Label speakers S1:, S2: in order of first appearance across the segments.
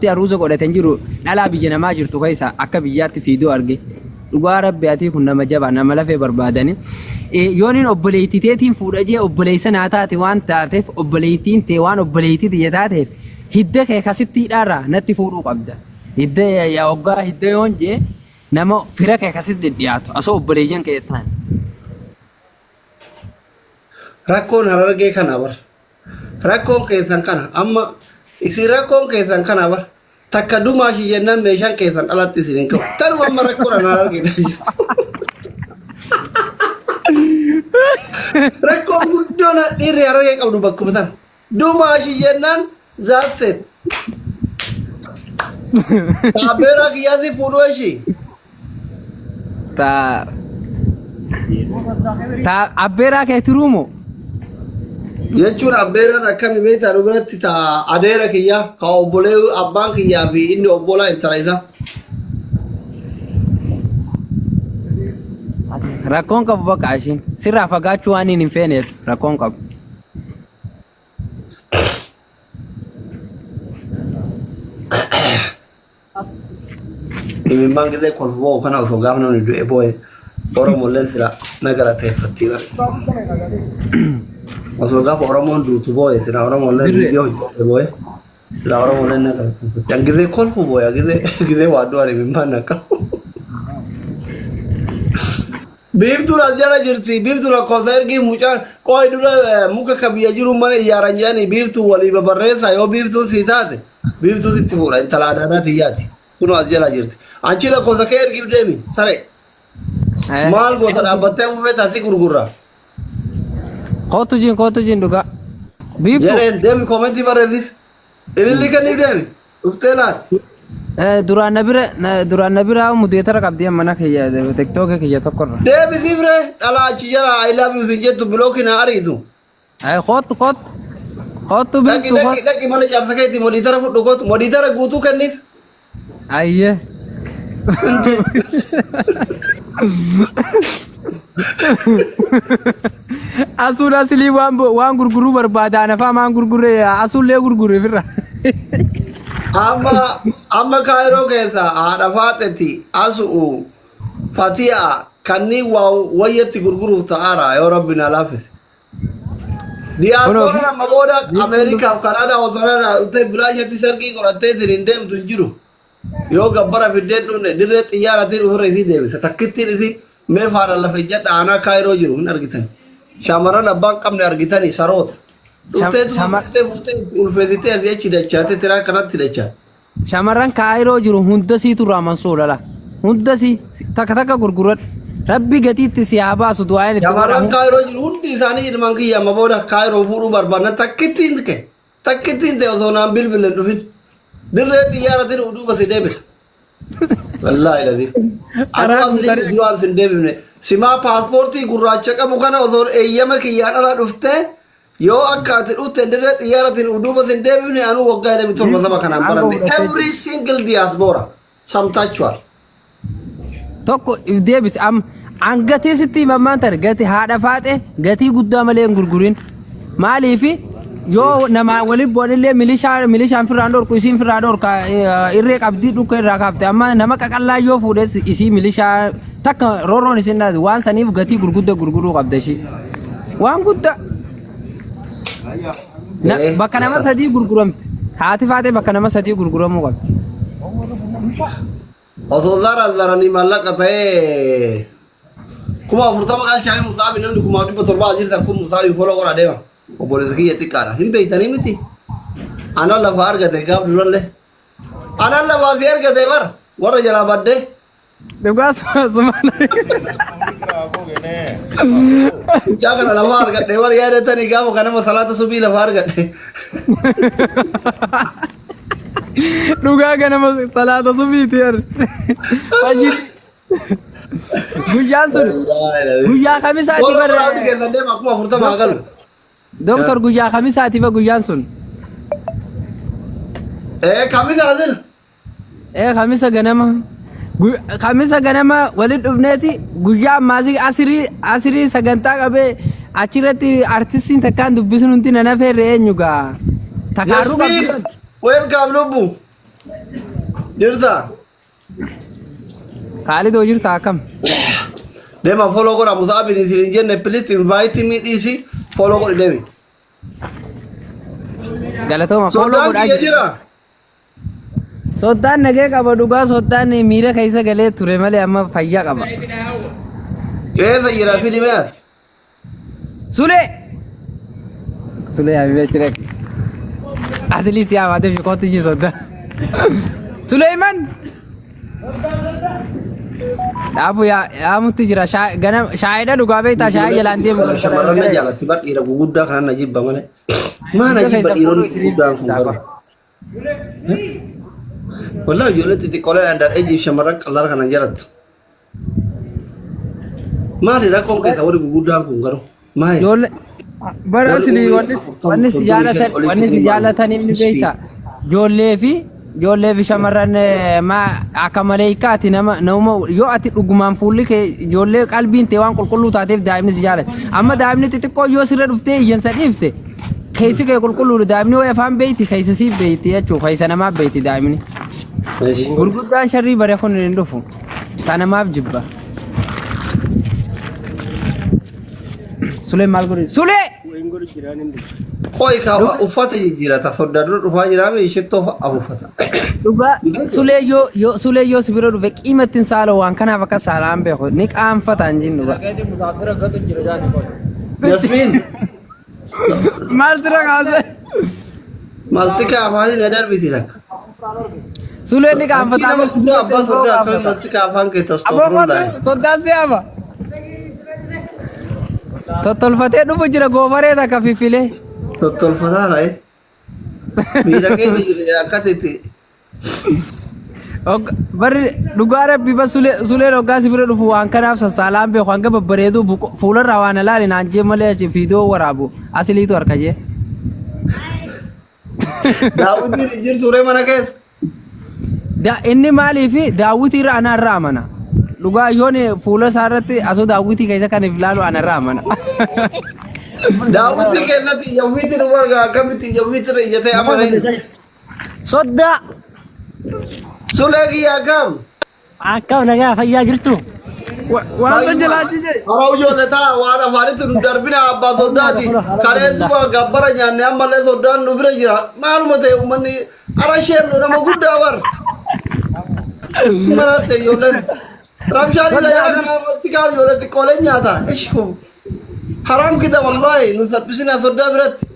S1: Oromootti aruuza godhate hin jiru dhalaa biyya namaa jirtu keessa akka biyyaatti fiidoo arge. Dhugaa rabbi atii kun nama jabaa nama lafee barbaadani. Yooniin obboleettii teetiin fuudha jee obboleessa naa taate waan taateef obboleettiin tee waan obboleettii tiyya taateef hidda kee kasitti hidhaarraa natti fuudhuu qabda. Hidda yaa hoggaa hidda yoon jee nama fira kee kasitti dhidhiyaatu asoo obboleeyyan kee ta'an.
S2: Rakkoon harargee kana bar. Rakkoon keessan kana amma isin rakkoon keessan kana bar. Takka dumaa ishii jennaan meeshaan keessan alatti isin hin qabu. Tanuma amma rakkoon ana harargee Rakkoon guddoon dhiirri harargee qabdu bakkuma sana. Dumaa ishii jennaan zaafet. Taabeeraa kiyyaasii fuudhuu ishii.
S1: Ta ta abbeeraa kee turuu moo?
S2: Jechuun abbeeraan akkami beektaa nu biratti ta adeera kiyya ka obbolee abbaan kiyyaa fi inni obbolaa intala isaa.
S1: Rakkoon qabu bakka ishiin sirraa fagaachuu waan hin feeneef rakkoon qabu.
S2: Imimmaan gisee kolfu boo'u kana osoo gaafa namni du'e boo'e Oromolleen sila na galateeffattii bara. Osoo gaafa Oromoon duutu boo'e sila Oromolleen
S1: Dirree.
S2: viidiyoo hojjete boo'e sila Oromolleen na galateeffatti. An gisee kolfu boo'a gisee gisee waa du'an imimmaan na qabu. Biiftuun as jala jirti. Biiftuu lakkoofsa ergii mucaan qooyi dura muka ka biyya jiru mana ijaaran jedhanii biiftuu walii babarreessaa yoo biiftuun sii taate biiftuu sitti fuudha intala adaanaa tiyyaati. Kunoo as jala jirti. Achi lakkoofsa kee ergiif deemi saree. Maal goota dhaabbattee fufee taasii gurgurra.
S1: Kootu jiin kootu jiin dhugaa. Biiftuu.
S2: Jedheen deemi koomentii barreessiif. Ililli kenniif deemi. Dhuftee laal.
S1: Duraan na bira duraan na bira mudeetara qabdi amma mana kiyya tiktookii kiyya tokkorra.
S2: Deebisiif ree dhalaa achi jala I love you sin jettu bilooki na ariitu.
S1: Kootu kootu kootu
S2: Dhaqi
S1: biiftu
S2: dhaqi
S1: kootu.
S2: dhaqi mana jaarsa keetii modiitara fudhu kootu modiitara guutuu kenniif.
S1: Ayyee. Asuun asilii waan waan gurguruu barbaada anafaa maan gurgurre asuullee gurgurre firra.
S2: Amma amma kaayiroo keessa haadha faaxeti asu'u fati'a kanneen waa wayyatti gurguruuf ta'aara yoo rabbi na laaffise.
S1: Kunoo
S2: Diyaaspooraan amma booda Ameerikaaf Kanaadaa osoo dhufee bilaashatti sargii godhattee isin hin deemtu hin jiru. Yoo gabbara fiddeen dhufne dirree xiyyaaratiin ofirra isii deebisa. Takkittiin isii mee faana lafa ijjadha aanaa kaayiroo jiru hin argitan. Shamarran abbaan qabne argitanii saroota. Dhuftee fuutee fuutee ulfeessitee asii achi dachaatee tiraa kanatti dachaate.
S1: Shamarran kaayiroo jiru hunda siitu irraa mansuu lala. Hunda si takka takka gurguradhu. Rabbi gatiitti si haa baasu du'aayin itti godha.
S2: Shamarran kaayiroo jiru hundi isaanii ilmaan kiyya amma booda kaayiroo fuudhuu barbaadna takkittiin kee. Takkittiin ta'e osoo naan bilbile hin dhufin. Dirree xiyyaaratiin uduuba si deebisa. Wallaahi ladii.
S1: Karaa
S2: Anuu asliin
S1: guutaree.
S2: duraan sin deebifne. Simaa paaspoortii gurraacha qabu kana osoo eeyyama kiyyaan ala dhuftee yoo akka ati dhufte dirree xiyyaaratiin uduuba sin deebifne anuu waggaa 27 saba kanaan
S1: Aangoo
S2: baranne.
S1: fudhattee
S2: Every single diaspora samtaachuwal.
S1: Tokko if deebisi am an gatii sitti himammaan tare gati haadha faaxe gatii guddaa malee hin gurgurin maaliifi yoo namaa waliin bu'anillee milishaa milishaan firraan dhorku isiin firraa dhorka irree qabdii dhukkee irraa kaafte amma nama qaqallaa yoo fuudhes isii milishaa takka roorroon isin dhaate waan saniif gatii gurgudda gurguruu qabda ishii waan guddaa Na- bakka nama sadii gurguramte haati faaxee bakka nama sadii gurguramuu qabdi.
S2: Osoo zaran zaranii maallaqa ta'ee 40,000 galchaa musaabi namni 700,000 as jirtan kun musaabi foloo godhaa deema. Obboleessa kiyya xiqqaadha. Hin beektanii miti. Ana lafa argate gaaf durallee. Ana lafa si argate bar warra jalaa baddee.
S1: Dhugaa sumaan.
S2: Mucaa kana lafa argadhe war yaadatanii gaafa kanama salaata subii lafa argadhe.
S1: Dhugaa ganama salaata subiiti yar. Fajiri. Guyyaan sun guyyaa kamisaati
S2: Warra
S1: bar.
S2: biraa hundi keessan deema 40,000 haa galu.
S1: Doktor guyyaa kamisaati ba guyyaan sun.
S2: Ee kamisa asin.
S1: Ee kamisa ganama. Kamisa ganama walitti dhufneeti guyyaa ammaasii asirii asirii sagantaa qabee achirratti artistiin takkaan dubbisuun hundi nan hafeerre eenyu gaa. Takaarruu qabdi.
S2: Yasmin welcome lubbu. Jirta?
S1: Khaalidoo jirta akkam?
S2: Deema follow godha Musa'ab isin hin jenne please invite me dhiisi follow godhi deemi.
S1: Galatooma follow
S2: Soddaan
S1: godhaa
S2: kiyya
S1: jira.
S2: jira.
S1: Soddaan nagee qaba dhugaa soddaan miira keessa galee ture malee amma fayyaa qaba.
S2: Eessa jira si dhimee ati?
S1: Sulee! Sulee habibee jira. Asilii si hawaatee fi kootti ji soddaa. Suleeman! Dhaabu yaamutti jira. Ganama shaayidha dhugaa beektaa shaayii jalaan deemu.
S2: Shamarran na jaalatti bar dhiira guguddaa kana na jibba malee. Maa na jibba dhiironni guguddaan kun garuu. Wallahi ijoollee xixiqqooleen under age shamarran qal'aa kana jaalattu. Maali rakkoon keessa warri guguddaan kun garuu? Maali?
S1: Ijoollee bara
S2: Warri
S1: asilii
S2: umurii
S1: wanni
S2: afurtama
S1: wanni si
S2: soddomii
S1: jaalatan
S2: shan olitti
S1: wanni si
S2: kun maali?
S1: jaalatan inni beekta. Ijoollee fi shamarran maa akka maleeykaati nama nama yoo ati dhugumaan fuulli kee ijoollee qalbiin tee waan qulqulluu taateef daa'imni si jaalata. Amma daa'imni xixiqqoo yoo sirra dhuftee iyyansa dhiifte keessi kee qulqulluudha daa'imni wayi afaan beeyti keessa sii beeyti jechuudha keessa namaa beeyti daa'imni.
S2: Eesh.
S1: Gurguddaan sharrii bare kun hin dhufu. Tanamaaf jibba. Sulee maal godhe? Sulee!
S2: Qoy ka uffata jijjiirata soddaa dura dhufaa jiraame shittoo fa'a uffata.
S1: Dhugaa sulee yoo sulee yoo si bira dhufe qiima ittiin saala waan kanaaf akka saalaan beeku ni qaanfata hin jiin dhugaa.
S2: Jasmiin
S1: Maal sira kaase?
S2: Mastika afaanii na darbiti takka.
S1: Suleen ni
S2: Achii
S1: qaanfata
S2: nama
S1: amma
S2: guddaa abbaa
S1: sulee
S2: soddaa akkamiin
S1: qaanfata.
S2: mastika afaan keessa
S1: Aboo
S2: astoofurullaahi.
S1: soddaan si hafa. Tottolfatee dhufu jira goofaree takka fiffilee.
S2: Tottolfataa ra'e. Miira keessa jira akkasitti.
S1: Barri dhugaa rabbi ba suleen hoggaa si bira dhufu waan kanaaf sassaalaan beeku hanga babbareedu fuularraa waan alaali naan jee malee achi fiidoo waraabu asiliitu harka jee.
S2: Daawwitiin hin jirtu ree mana keessa.
S1: Inni maaliif daawwitii irra ana irra amana. Dhugaa yoon fuula isaa irratti asoo daawwitii keessa kan if ilaalu ana irra amana.
S2: Daawwitii keessatti ija ofiitti nu argaa akkamitti ija ofiitti irra ijjatee amana inni.
S3: Soddaa
S2: Sulee kiyya akkam?
S3: akkam nagaa fayyaa jirtu?
S1: Waan san jalaachi jee.
S2: Hara ijoollee ta'a waan afaanitti nu darbina abbaa soddaati. Kaleessuma gabbara nyaanne ammallee soddaan nu bira jira. Maaluma ta'e uummanni hara isheen nu nama guddaa bar. Maratte ijoolleen. Rabshaan isa jala kanaa mastikaa ijoollee xiqqooleen nyaata. Ishku. Haram kita wallahi nu salphisina soddaa biratti.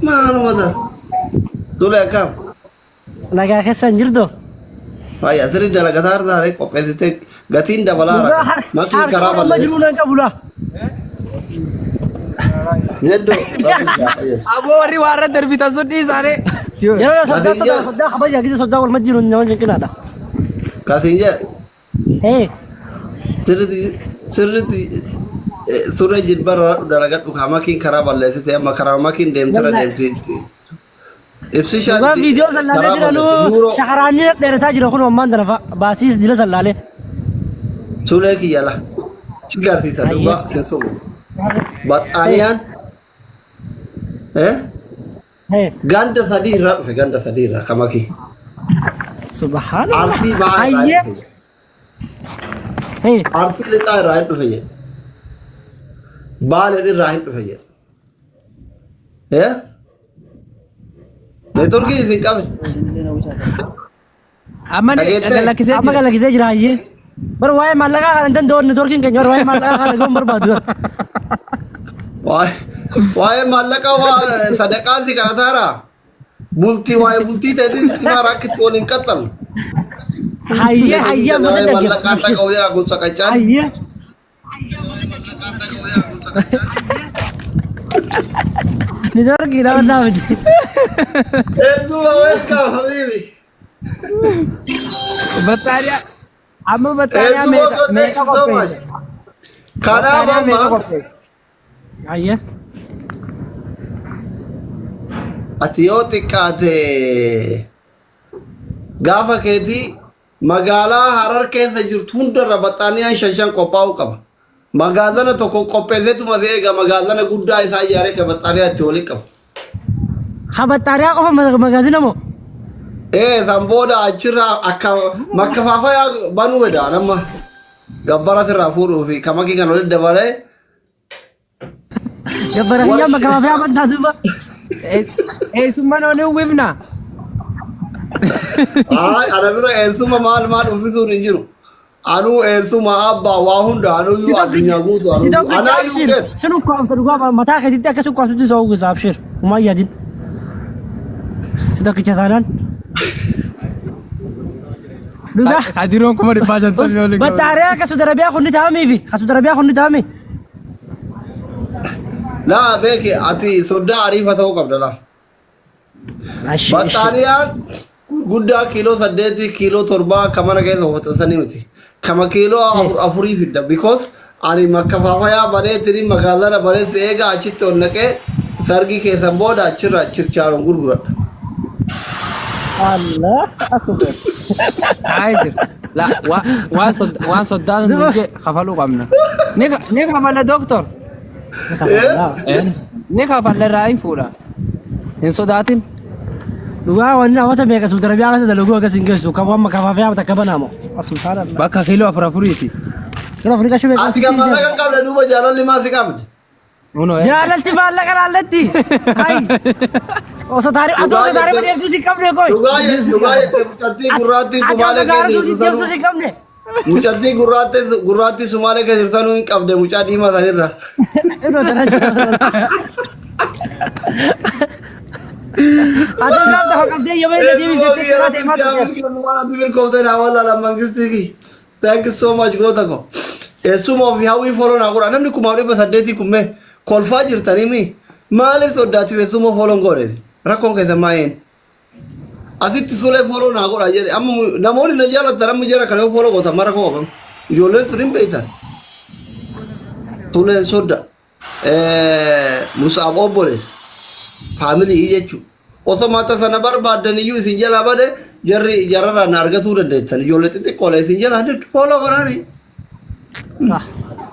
S2: Maaluma ta'a. Sulee akkam?
S3: Nagaa keessa hin jirtu?
S2: Fayya sirri dalagataa irraa qopheessitee gatiin dabalaa
S3: Dhugaa
S2: raka. Makiin karaa
S3: harka amma
S2: bal'ee.
S3: jiruu nan qabu laa.
S2: Zeddoo rabbi si haa fayyadu.
S1: Aboo warri waan irra darbitan sun dhiisaare.
S3: Yeroo soddaa
S2: Kasin
S3: soddaa
S2: jee
S3: soddaa kabaja gidi soddaa wal majjiiru nama jinqinaadha.
S2: kasin jee
S3: Hee
S2: sirriitti sirriitti surree jilbarra dalagadhu kaa makiin karaa balleessite amma karaa makiin deemtira
S3: Wallahi.
S2: deemti. Ibsishaan
S3: Dhugaa viidiyoo sallaalee
S2: karaa
S3: jiranuu
S2: balleessi yuuroo
S3: shakaraanii dheerataa jira kun ammaan tana fa'a baasiis dila sallaalee.
S2: suulee kiyya la. Si garsiisa
S3: Hayyee.
S2: dhugaa sin sobu. Baxxaaniyaan eh
S3: Hee.
S2: ganda sadii irraa dhufe ganda sadii irraa kamakii.
S3: Subhaanallah.
S2: Arsii bahaa irraa
S3: Hayyee.
S2: dhufe.
S3: Hee.
S2: Arsii lixaa irraa hin dhufe jedhe. Baaleen irraa hin dhufe jedhe. Eh? Neetworkiin isin qabe.
S1: Amma ni
S2: Dhageettee?
S1: galakkisee
S3: Amma
S1: jira.
S3: galakkisee jira hayyee. Bar waa'ee maallaqaa kana hin danda'u neetworkiin keenya bar waa'ee maallaqaa kana gahuun barbaadu.
S2: Waa'ee maallaqaa waa sadaqaa si kadhataara. Bultii waa'ee bultii ta'eetiin sitti maara akka itti waliin qaxxalu.
S3: Hayyee hayyee amma
S2: Waa'ee
S3: sin
S2: maallaqaa
S3: dhaggeeffatu.
S2: dhaqa'u jedha kun saqacaan.
S3: Hayyee. Neetworkii nama dhaabati.
S2: Eessuma welcome habibi.
S1: Battaariyaa amma battaariyaa
S2: Eessuma
S1: meeqa
S2: thank
S1: meeqa
S2: you so much.
S1: qopheesse?
S2: Kanaaf
S1: Battaariyaa meeqa
S2: amma
S1: qopheesse?
S3: Hayyee.
S2: ati yoo xiqqaate gaafa keetii magaalaa Harar keessa jirtu hundarra baxxaaniyaan shan shan qophaa'uu qaba. Magaazana tokko qopheesseetuma si eega magaazana guddaa isaa ijaaree ka baxxaaniyaa itti walitti qabu.
S3: Ha baxxaariyaa qofa magaazina moo?
S2: Ee, san booda achirraa akka makkafaafayaa banuu fedha nama gabbara sirraa fuudhuu fi kamakii kan walitti dabalee.
S3: Gabbara kiyyaa
S2: Warshi-
S3: bakka maafii amantaa duuba.
S1: Eessummaan ooluu uwwifna.
S2: Ay, ana bira eessuma maal maal uffisuun hin jiru. Anuu eessuma abbaa waa hunda anuyyuu addunyaa guutu anuyyuu. Anaayyuu keessa.
S3: Sun ukkaamsa dhugaa mataa keetitti akka sukkaamsutti isa uwwisa abshir. Humaa yaadin. Si tokkicha taanaan. Dhugaa.
S1: Kadiroon 550,000 olii.
S3: Battaariyaa akka Saudi Arabiyaa kun ni ta'amiifi. Ka Saudi Arabiyaa kun ni ta'ami.
S2: Laa beeki ati soddaa ariifa ta'uu qabda laa.
S3: Ashi.
S2: Baxxaaniyaan gurguddaa kiiloo 8 kiiloo 7 akka mana keessa uffatasanii miti. Kama kiiloo 4 afurii fidda. Because ani makkafaafayaa baneetini magaazana baneetti eega achitti ol naqee sargii keessan booda achirraa chirchaaroon gurguradha.
S3: Allah akbar.
S1: Taa'ee jira. La waan waan soddaan nu jee kafaluu qabna. Ni kafalla doktor. Ni kafalla irraa hin fuudha. Hin sodaatin.
S3: Dhugaa wanni namoota meeqa Saudi Arabiyaa keessa dalaguu akkas hin geessu. Kan waan makkafaafaa takka banaamu. Subhaanallah.
S1: Bakka kiiloo afur afuriiti.
S3: Kira Afrikaa shubee
S2: Ati kan maallaqa hin qabne duuba jaalalli maa si qabde?
S1: Unoo.
S3: Jaalalti maallaqa laalletti. Hai. Osoo taaree ati osoo taaree deemtuu si qabne koi.
S2: Dhugaa jette dhugaa jette mucattii gurraattii
S3: Ati
S2: Sumaalee
S3: osoo gaara
S2: keessa
S3: suutii
S2: jirtu
S3: deemtuu
S2: sanuu
S3: si qabne.
S2: mucattii gurraattii Sumaalee keessa jirtu sanuu hin qabde mucaa diimaa sanirra.
S3: Inoo tana jira. Ati gaaf tokko qabdee yoo inni deebii jettee suuraa deemaa turte.
S2: Thank you so much goota ko. Eessuma ofii hawwii follow naa godha. Namni 1800 kun mee kolfaa jirtanii mi? Maaliif soddaatiif eessuma follow hin goone? Rakkoon keessan maayeen? Asitti sulee follow naa godha jedhe. Amma namoonni na jaalatan amma jara kana yoo follow gootan mara koo qabam. Ijoolleen tun hin beektan. Suleen sodda. Musaab obboleessa. Faamilii jechuudha. Osoo mata sana barbaaddan iyyuu isin jalaa bade jarri jararraa na argatuu dandeettan. Ijoollee xixiqqoolee isin jalaa diddu follow godhaani.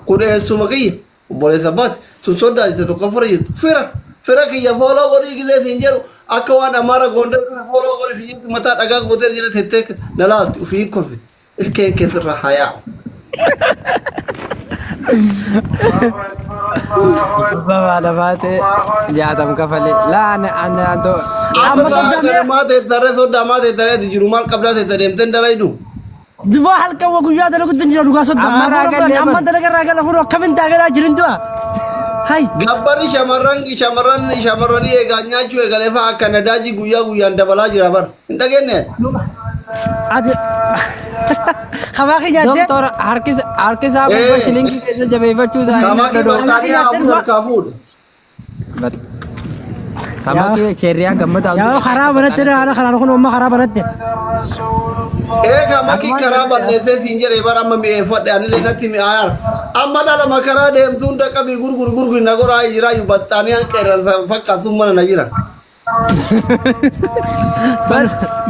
S2: Kun eessuma kiyya obboleessa abbaati. Tun soddaa jette tokko fira jirtu. Fira fira kiyya follow godhii gisee isin jedhu akka waan Amaara Gondar kana follow godhi isin jettu mataa dhagaa gootee jira tettee na laalti ofii hin kolfiti. Ilkeen keessirraa haa yaa'u.
S1: Abbaa lafaatee 60 kafalee. Laa ani ani anto.
S2: Amma
S3: Amma
S2: sa'a
S3: soddaan
S2: kana maa teettaree soddaa maa teettaree ati jiru maal qabdaa teetta deemteen dalaydu.
S3: Dubaa halkan wa guyyaa dalagutti hin jira dhugaa soddaa.
S1: Amma
S3: Hafuura
S1: raagallee
S3: fudhanne amma
S1: bar.
S3: dalaga irraa gala kun akkamiin daagalaa jirin du'a. Hai.
S2: Gabbarri shamarran shamarran shamarranii eegaa nyaachuu eegalee fa'a akka nadaajii guyyaa guyyaan dabalaa jira bar. Hin dhageenye ati.
S3: Ati kamaa kee nyaattee
S1: Doktor harkisaa gubbaa shilinkii keessa jabeeffachuu isaa inni
S2: Kamakii
S1: dhodhoo.
S2: baxxaaniyaa afur harkaa fuudhe.
S1: Kamakii sheerriyaa gammadaa
S3: yaa karaa banatte haala kanaan kun amma karaa banatte.
S2: Ee kamakii karaa balleessee siin jedhee bara amma mi'eeffadhe anillee natti mi'aayaara. Amma dhala makaraa deemtu hunda qabii gurguri gurguri na goraa jiraa iyyuu baxxaaniyaan qeerransa fakkaatu mana na jira.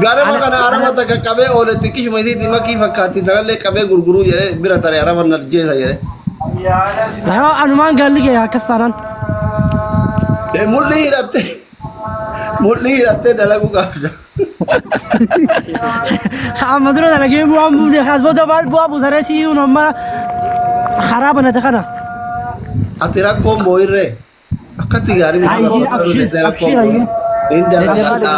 S2: Garama kana araba takka qabee oole xiqqishuma isiitti makii fakkaatti sanallee qabee gurguruu jedhee bira tare araba na jeesa jedhee.
S3: Yaa anumaan gaalli kee akkas taanaan.
S2: Mul'ii hidhattee mul'ii hidhattee dalaguu qabda.
S3: Amma dura dalagee bu'aan buufne kaas booda maal bu'aa buusaree siiyuun amma karaa banate kana.
S2: Ati rakkoon boo'irree. Akkatti gaarii miti
S3: Ayyee,
S2: bakka
S3: abshir,
S2: tokko rakkoo
S3: abshir, ayyee.
S2: hin dalagadha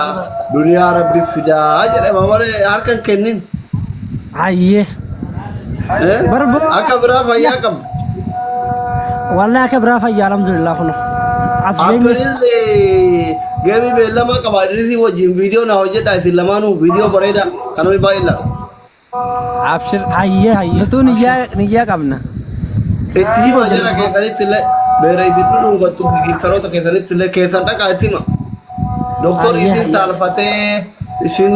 S2: duniyaa rabbi fidaa jedhama malee harka hin kennin.
S3: Ayyee.
S2: Eh? Akka biraa fayyaa qabda.
S3: Wallahi akka biraa fayyaa alhamdulillah kun. As geenye.
S2: April geemii beellama qaba Idrisii wajjin viidiyoo naa hojjedha isin lamaanuu viidiyoo bareeda kan namni baay'ee laata.
S1: Abshir.
S3: Hayyee hayyee.
S1: Nutuu niyyaa niyyaa qabna.
S2: Itti hima jara keessanitti illee beera isin dhudhungattuu fi giiftaroota keessanitti illee keessan dhaqaa itti hima. Doktorri
S3: Hayyee
S2: isin
S3: hayyee.
S2: saalfatee isin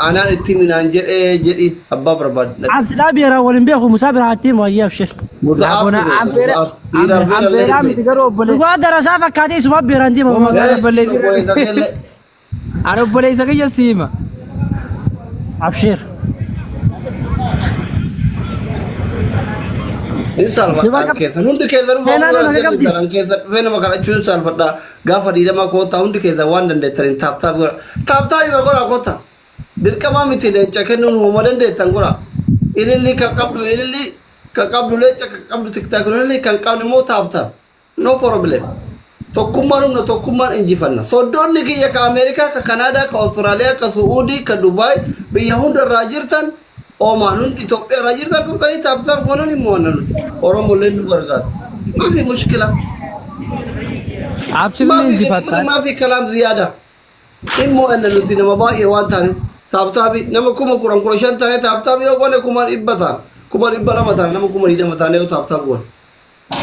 S2: anaan itti himinaan jedhee jedhi abbaa barbaadu.
S3: An silaa beeraa waliin beeku musaa biraa itti himu hayyee abshir.
S2: Musaaf
S1: Laabona
S2: ture
S1: ambeera
S2: musaaf dhiiraaf beera illee
S1: ambeeraa
S2: hin
S1: miti
S2: beeku.
S1: garuu obboleessa.
S3: Dhugaa darasaa fakkaatee isumaa beeraan deema.
S1: Wama gara obboleessi.
S2: Obboleessa keellee.
S1: Ani obboleessa kiyya siima.
S3: Abshir.
S2: Hin saalfadhaan keessan hundi keessan dhufaa
S3: Seenaa nama qabdi.
S2: dandeettan keessan dhufee nama kadhachuu hin saalfadhaa gaafa diidamaa koottaa hundi keessan waan dandeettaniin taaptaap godha taaptaap ima godha koottaa. Dirqama miti leenca kennuun uumama dandeettan gora. Ililli kan qabdu ililli kan qabdu leenca kan qabdu TikTok ililli kan qabnu immoo tap tap. No problem. Tokkummaan humna tokkummaan injifanna. Soddoonni kiyya ka Ameerikaa, ka Kanaadaa, ka Austraaliyaa, ka Su'uudii, ka Dubaay biyya hunda irraa jirtan Oomaan hundi Itoophiyaa irraa jirtan dhuftanii tap tap goonan hin mo'anna nuti. Oromolleen nu gargaaru. Maafi mushkila.
S1: Abshir ni
S2: Maafi
S1: injifatta.
S2: maafi kalaam ziyaada. Hin mo'anna nuti nama baay'ee waan taaneef. Tap tapi nama 10,000 15,000 taane tap tap yoo goone 100,000 taana. 200,000 taana nama 20,000 taane yoo tap tap goone.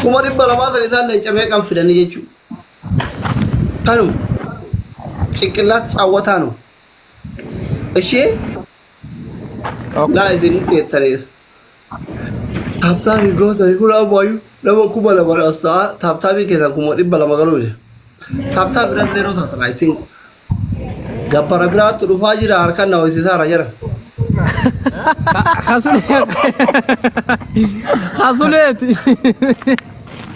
S2: 200,000 sana isaan leenca meeqan fidanii jechuudha. Kanuma. Cinqillaat caawwataa nu. Ishee laa isin teettaniiru. Tap tapii gootanii kun ammayyuu nama 2,000 as ta'a. Tap tapii keessan 200,000 galuu jira. Tap tap irratti yeroo taatan I think gabbara biraatti dhufaa jira harkaan na ho'isisaara jira.
S1: Kasuleeti.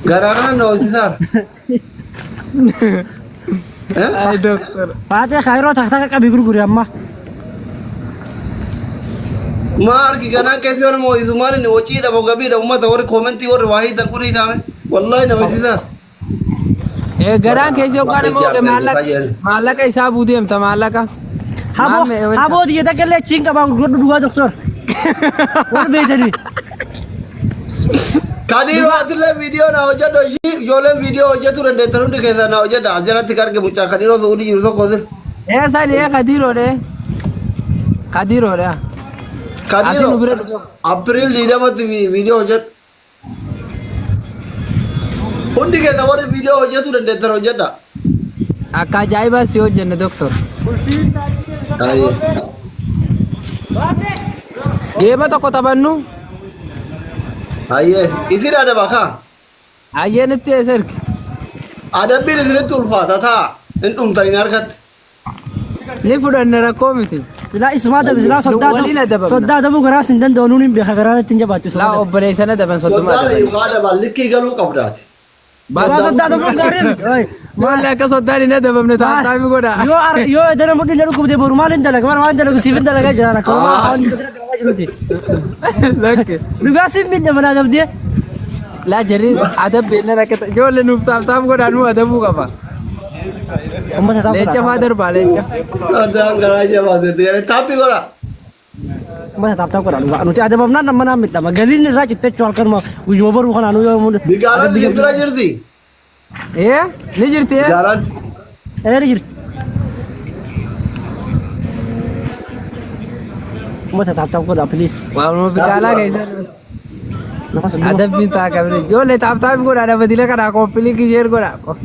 S2: Garaa kana na ho'isisaara. Eh?
S1: Ay doktor.
S3: Faatee kaayiroo takka takka qabii gurguri amma.
S2: Maa argi ganaan keessi yoo nama ho'isu maal inni waciidha moo gabiidha uummata warri koomentii warri waa hiitan kun hiikame. Wallaahi na ho'isisaara.
S1: Eh, garaan keessi yookaan immoo maallaqa maallaqa isaa buudeemta maallaqa.
S3: Haboo haboo tiyya takka illee achiin qabaa gurguradhu dhugaa doktor. Warri beektanii.
S2: Kadiiroo atillee viidiyoo na hojjedhu ishii ijoolleen viidiyoo hojjetuu dandeettan hundi keessan na hojjedha. As jalatti kan arge mucaa Kadiiroo Su'uudii jiru tokko sir.
S1: Eh, sani eh kadiroodha. Kadiroodha. Asii nu
S2: Kadiiroo
S1: bira dhufe.
S2: April 20tti viidiyoo hojjedhu. Hundi keessan warri viidiyoo hojjetuu dandeettan hojjedha.
S1: Akka ajaa'ibaa si hojjenne doktor.
S2: Ayyee.
S1: Geema tokko taphannu.
S2: Ayyee. Isin adaba kaa.
S1: Ayyee nutti eessa ergi.
S2: Adabbiin isinitti ulfaata ta'a. Hin dhumtaniin harkatti.
S1: Ni fudhanna rakkoo miti.
S3: Silaa isumaa dabe silaa soddaa
S1: Waliin adabamna.
S3: soddaa dabuu garaas hin danda'u nuun hin beeka garaan ittiin jabaattu
S1: Laa
S3: soddaa.
S1: obboleessa na daban soddoma
S2: Soddaan
S1: adaban.
S2: yookaan adaban likkii galuu qabdaati.
S3: Silaa soddaa dabuu gaarii miti. Oi,
S1: Maal akka soddaan hin adabamne taataami godha.
S3: Yoo ar yoo edana mudhiin na dhukkubde boru maal hin dalaga maal waan dalagu siif hin dalagaa jiraan akka waan waan dalagaa jiruti.
S1: Lakke.
S3: Dhugaa siif miidha manaa dabdee.
S1: Laa jarri adabbe na rakkata. Ijoollee nuuf taaptaap godhaa nu adabuu qaba.
S3: Uummata taa'u
S1: Leenca faa darbaa leenca.
S2: Soddaan garaa jabaate. Taappii godha.
S3: Uummata taaptaap godhaa dhugaa nuti adabamnaan nama naan miidhama galiin irraa citte jechuun halkanuma guyyuma boruu kanaa nu yoo
S2: Bigaalaan isin bira jirti.
S1: Ee ni jirti ee.
S2: Bigaalaan.
S3: Ee ni jirti. Uummata taaptaap godhaa please.
S1: Waanuma bigaalaa keessa.
S3: Nama 30.
S1: Adabbiin taa qabne. Ijoollee taaptaap godhaa dhabatile kanaa kooppiliin sheer godhaa.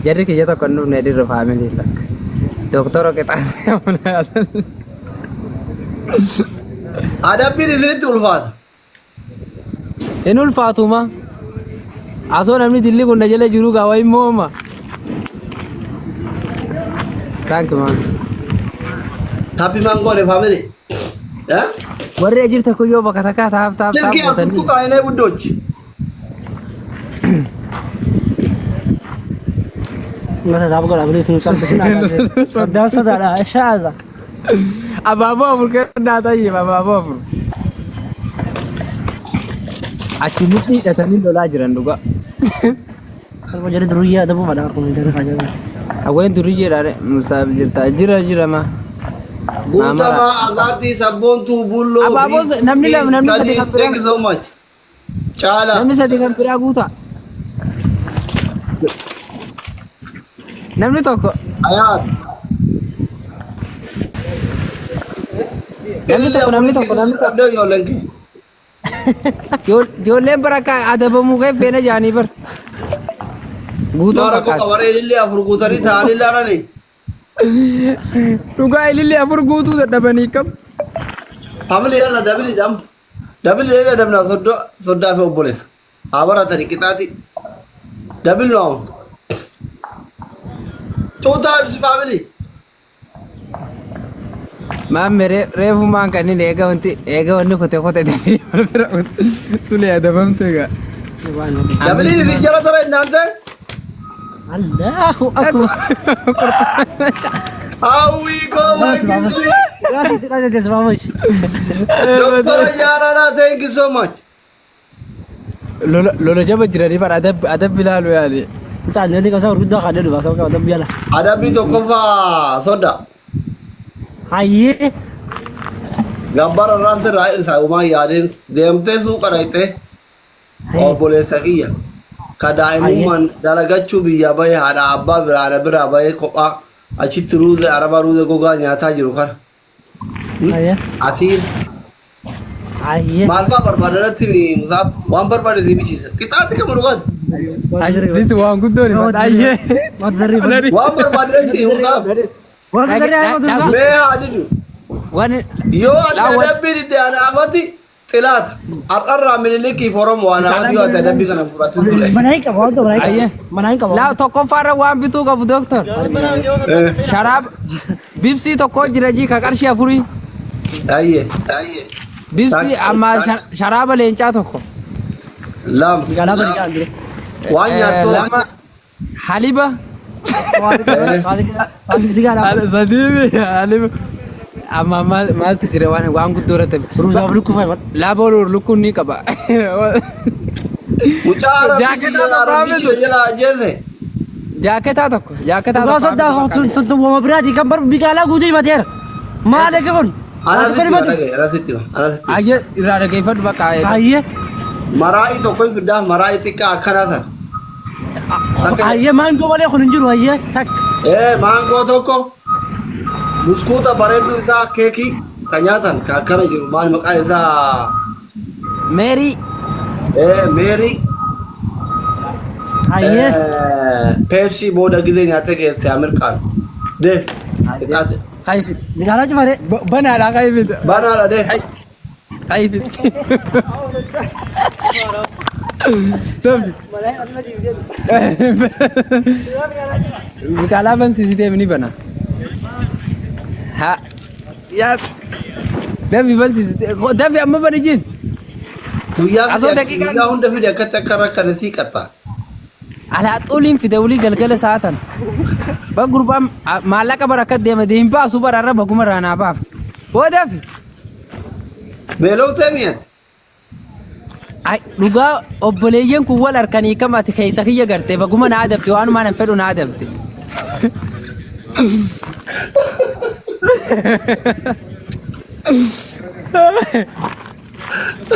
S1: Jarri kiyya tokko hin dhufne dirra faamilii takka. Doktora qixaa.
S2: Adabbiin isinitti ulfaata.
S1: Hin ulfaatuma. Asoo namni dilli kun na jala jiru gaa wayi mooma. Thank you man.
S2: Taappii maan goone faamilii. Eh?
S1: Warri jirta kun yoo bakka takkaa taaf taaf taaf
S2: Silkii
S1: gootanii.
S2: afurtu kaa'inee guddoochi.
S3: Uummata taaptaap godhaa please nu salphisinaa. Soddaan sodaadha shaaza.
S1: Abaaboo afur kennaa tayyib abaaboo afur. Achi mudhii hidhatanii lolaa jiran dhugaa.
S3: Kalma jedhe duruyyaa adabuu fadhaa kun jedhe fadhaa.
S1: Hawween duriyyeedha musaaf jirta jira jira ma.
S2: Guutamaa Azaatii Sabboontuu Bulloo.
S1: Abaaboo namni lama namni sadi kan biraa.
S2: Thank you so much. Caala.
S1: Namni sadi kan biraa guuta. Namni tokko
S2: Ayaat.
S1: namni tokko namni tokko namni tokko.
S2: Iddoo ijoolleen kee.
S1: Ijoolleen bara akka adabamuu kee feena jaanii bar. Guutuu
S2: Maara koo
S1: fakkaata.
S2: qabaree ilillee afur guutanii taa'anii ilaalanii.
S1: Dhugaa ilillee afur guutuu dadhabanii kam.
S2: Family yalla double dham. Double dha dabna soddaa soddaa fi obboleessa. Haa baratanii qixaati. Double nu hamu. Two times family.
S1: Maamme reefu maan kan inni eega wanti eega wanni kote kote dafee bira sulee adabamte egaa.
S2: Double isin jala tara innaan ta'e.
S3: Allahu akbar.
S2: Hawwii koo Mangistuu.
S3: Tasmaamush.
S2: Doktora Jaalalaa thank you so much.
S1: Lola lola jaba jiranii bara adab adabbi ilaalu yaani.
S3: Mucaan inni qabsaa gurguddaa kan jedhu bakka bakka adabbii ala.
S2: Adabbii tokkoffaa soda.
S3: Hayyee.
S2: Gabbara irraan sirraa hir'isaa uumaan yaadeen deemtee suuqa dhaqxee obboleessa kiyya ka daa'imummaan dalagachuu biyyaa bahe haadha abbaa biraa haadha biraa bahee kophaa achitti ruuze araba ruuze gogaa nyaataa jiru kana
S3: Hayyee.
S2: asiin
S3: Hayyee.
S2: maal fa'aa barbaadanatti musaaf waan barbaade si bichisa qixaatti kama dhugaati
S1: Nis waan guddoon ifadha ayyee.
S2: waan barbaadanatti musaaf mee haa didu
S1: Waan
S2: yoo ati
S1: Laa,
S2: adabbii didde anaafati xilaata har'arraa Minilikiif Oromoo anaafati yoo ati adabbii kana fudhatin sule.
S3: Mana hin qabu, waan mana hin
S1: Ayyee.
S3: qabu. Mana hin qabu.
S1: Laa tokkoffaarra waan bituu qabu doktor. Sharaab bibsii tokko jira jii ka qarshii afurii.
S2: Ayyee.
S1: Bibsii amma sharaaba leencaa tokko.
S2: Lama.
S3: Magaalaa bareedaa jira.
S2: Waan nyaattu.
S1: Lama haliba.
S3: Magaalaa
S1: Sadii haliba. Amma maal maaltu jira waan waan guddoo irratti.
S3: Ruuzaaf lukkuu fayyadu.
S1: Laaboo lukkuun ni qaba.
S2: Mucaa arabbichi
S1: Jaaketaa
S2: jala
S1: tokko
S2: arabbichi
S1: haa bitu.
S2: jala ajjeese.
S1: Jaaketaa tokko jaaketaa
S3: Dhugaa
S1: tokko.
S3: soddaa tuntuwwama biraati kan bar biqaalaa guutuu himateera. Maal eega kun?
S2: Anasitti hima dhagaye anasitti hima anasitti hima.
S1: Ayyee irraa dhageeffadhu bakka.
S3: Ayyee.
S2: Maraa'ii tokko hin fiddaa maraa'ii xiqqaa akkanaa sana. Takka
S3: Ayyee maangoo malee kun hin jiru ayyee takka.
S2: Ee maangoo tokko buskuuta bareedduu isaa keekii kan nyaatan kan akkana jiru maal maqaan isaa
S1: Meerii.
S2: ee meerii
S3: Ayyee.
S2: peepsii booda gizee nyaatee geesse amirqaan deem qixaate
S1: Kayfit.
S3: Biqaalaa cufaree.
S1: Banaadha kayfit.
S2: banaadha deem
S1: Kayfit. Tobi. Biqaalaa bansiisitee ni bana. Ha. Yaa. Dafi bansiisitee. Dafi amma bani jin.
S2: Guyyaa
S1: Asoo
S2: fide
S1: daqiiqaan-
S2: guyyaa hunda fide akkatti akka rakkane sii qaxxa.
S1: Alaa xuliin fide wulii galgala saatan. Ba gurbaan maallaqa bara akka deema deem baasu bara irra baguma irraa naa baafte. Hoo dafi.
S2: Beeloftee mi'ate.
S1: Ay, dhugaa obboleeyyan kun wal harkanii kam ati keessa kiyya garte baguma na adabde waanuma nan fedhu na adabde.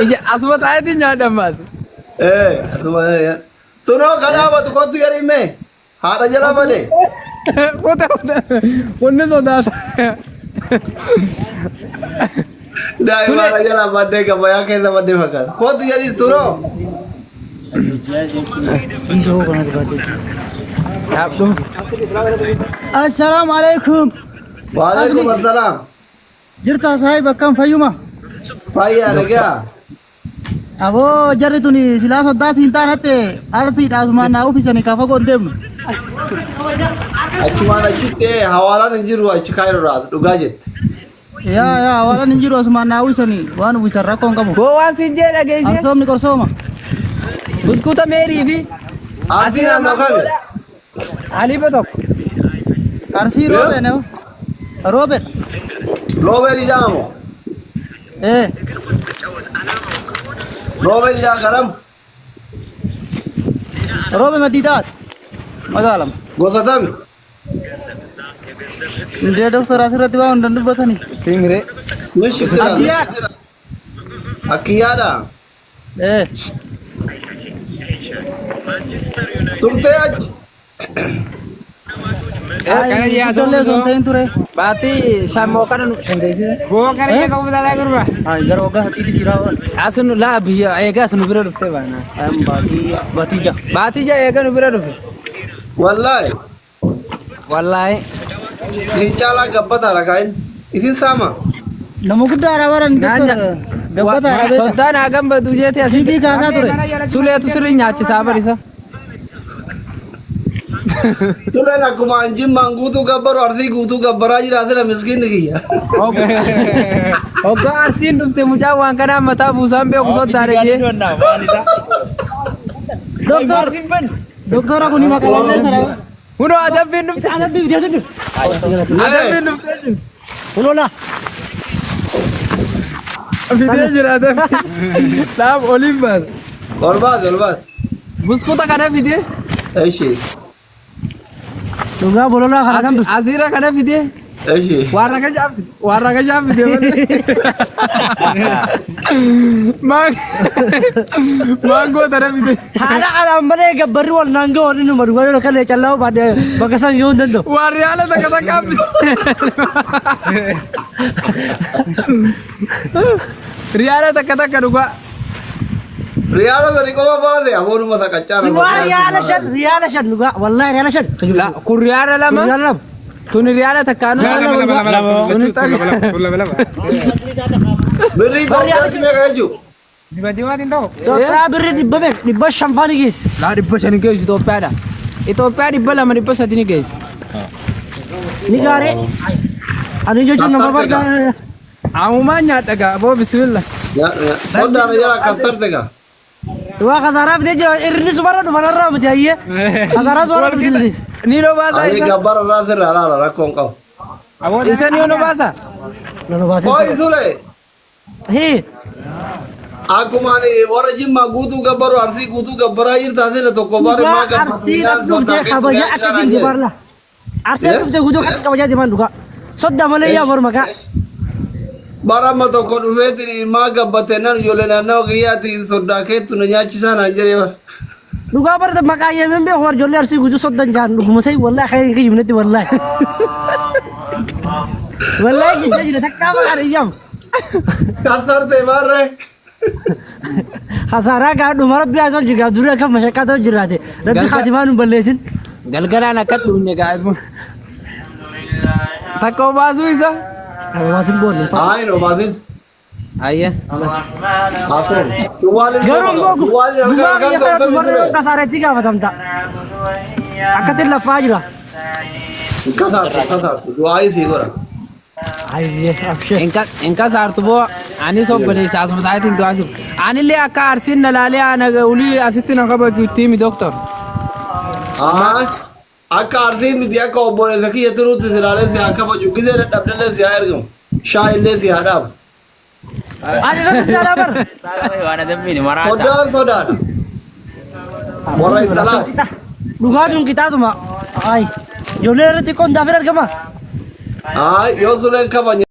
S1: Ija asuma taa'eetiin nyaadha ammaas.
S2: Ee asuma ee. Sunoo kan dhaabatu kottu jedhi mee haadha jala bade.
S1: Kuta kuta wanni sodaata.
S2: Daa'ima haadha jala baddee gabayaa keessa baddee fakkaata. Kottu jedhi sunoo.
S1: Dhaabdu.
S4: Assalaamu alaikum.
S2: Waalaikum assalaam.
S4: Jirta sahib akkam fayyuma?
S2: Fayyaa nagaa.
S4: Aboo jarri tuni silaa soddaas hin taanatte arsiidha asumaan naa uffisanii ka fagoo hin deemnu.
S2: Achumaan achitti hawaalaan hin jiru achi kaayiroo dhugaa jette.
S4: Yaa yaa hawaalaan hin jiru asumaan naa uffisanii waan uffisan rakkoo hin qabu.
S1: Boo waan siin jee dhageessee.
S4: Arsoomni qorsooma.
S1: Buskuuta meerii fi
S2: Arsii naannoo kami?
S1: haliiba tokko.
S4: Arsii roobee nama. Roobeedha.
S2: Roobee didhaa moo?
S4: Ee
S2: Roobee didhaa garam?
S4: roobe madiidaati. Magaalama.
S2: Gosa tami?
S4: Indee doktora asirratti waa hundan dubbatanii.
S1: Timiree.
S2: Mishi fira.
S4: Akiyyaadha.
S2: Akiyyaadha.
S4: Ee
S2: Turtee achi.
S4: Ay ijoollee osoo hin ta'in ture.
S1: Baatii shammoo kana nu shandeessise.
S4: Eh? Ay gara waggaa sadiitti jira waan.
S1: Asin laa biyya eegaa nu bira dhuftee baana.
S4: Ayam baatii baatii ja'a.
S1: Baatii ja'a eegaa nu bira dhufe.
S2: Wallaahi.
S1: Wallaahi.
S2: Isin caalaa gabbataadha kaayin. Isin saama.
S4: Nama guddaadha baran doktor gabbataadha beekta.
S1: Soddaan haa gambatu jeete asii.
S4: Sibii kaasaa ture.
S1: Suleetu sirrii nyaachisaa barisa.
S2: Tuleen akkuma anjimmaan guutuu gabbaru arsii guutuu gabbaraa jiraatira miskiinni kiyya.
S1: Hoggaa arsiin dhufte mucaan waan kanaa mataa buusaan beeku soddaadha jee.
S4: Doktor doktora kun hima qabannee sana.
S1: Kunoo adabbiin dhufte.
S3: Adabbii fidee tun dhufe.
S1: Adabbiin dhuftee jirti.
S3: Kunoo laa.
S1: Fidee jira adabbii. Laaf oliin baasa.
S2: Ol baase ol baase.
S1: Buskuta kana fidee.
S2: Eshi.
S3: Dhugaa bololaa kana kan dhufe.
S1: Asiira kana fidee.
S2: Eshi.
S1: Waan rakashaa fide. Waan rakashaa fide malee. Maangoo tana fide.
S3: Haala kanaan malee gabbarri wal naan ga'u inni numa dhugaa yoo kalee callaa baadhee bakka san ga'uu hin danda'u.
S1: Waan riyaala takka takkaa fide. Riyaala takka takka dhugaa.
S2: Riyaala sadi qofa baase aboonuma saqaccaana.
S3: Dhugaa riyaala shan riyaala shan dhugaa wallaahi riyaala shan.
S1: Kun riyaala lama.
S3: Riyaala lama.
S1: Tuni riyaala takkaanu.
S5: Lama lama lama lama.
S1: Tuni takka.
S5: Lama lama.
S2: Birrii Itoophiyaatti meeqa jechuudha?
S3: Itoophiyaa birri dhibba meeqa dhibba shan faani geessi.
S1: Laa 500 geessu Itoophiyaadha. Itoophiyaa 200 300 ni geessi.
S3: Ni gaaree. Ani jechuun nama barbaada.
S1: Amumaan nyaadha gaa boo bismillah.
S2: Soddaan jala kassarte gaa.
S3: Waa kasaaraa fidee jira irri sumarra dhufa narraa miti hayyee. Kasaaraa sumarra dhufti.
S1: Ni loo baasaa
S2: Ani
S1: isa.
S2: gabbara irraa sirraa laala rakkoon qabu.
S1: Isa ni loo baasaa.
S3: Nanu baasee.
S2: Hooyi sule
S3: Hii.
S2: akkuma ani warra jimmaa guutuu gabbaru arsii guutuu gabbaraa jirta asirra tokko bari maa
S3: Dhugaa
S2: gabbartu
S3: arsiidhaan dhuftee kabajaa akka jirtu barla. Arsee dhuftee guutuu akka kabajaa deeman dhugaa. Soddaa malee yaa bor maqaa.
S2: Bara amma tokko dhufeetiin maa gabbate nan ijoollee naannawa kiyyaati soddaa keettu na nyaachisaa naan jedhee bara.
S3: Dhugaa barta maqaa yeemeen beeku war ijoollee arsii guutuu soddan jaan dhuguma sa'i wallaahi khayri kijibnetti wallaahi. Wallaahi kijibne jira takkaa maqaan iyyamu.
S2: Kassarte maarree.
S3: Khasaaraa gaa dhuma rabbi haa tolchu gaa durii akka mashaqqaa ta'u jiraate rabbi khaatimaa nu balleessin.
S1: Galgalaan akka dhuunye gaa. Takka obaasuu isa.
S3: Obaasin boonnu.
S2: Haa hin obaasin.
S1: Ayya.
S2: Haasoo. Cuwwaalin
S3: Garuu immoo
S2: Cuwwaalin halkan
S3: gumaa
S2: halkan
S3: biyya kana
S2: tokko
S3: dhumarra yoo kasaaretti gaafatamta. Akkatti laffaa jira.
S2: Kasaartu kasaartu du'aa isii godha.
S3: Ayyee abshee.
S1: Inka saartu boo anis obboleessa asuma taayitiin du'aa siif. Anillee akka arsiin na laalee ana ulii asitti na kabaju itti himi doktor.
S2: Haa akka arsii miti akka obboleessa kiyya turuutti si ilaalee si haa kabaju gisee dadhabdellee si haa ergamu shaayillee si haa dhaabu.
S3: Ani irratti jaalaa bar.
S2: Soddaan sodaadha. Warra intalaati.
S3: Dhugaatuun qixaatuma. Ay ijoollee irratti qondaafin argama.
S2: Haa yoo suleen kabajne.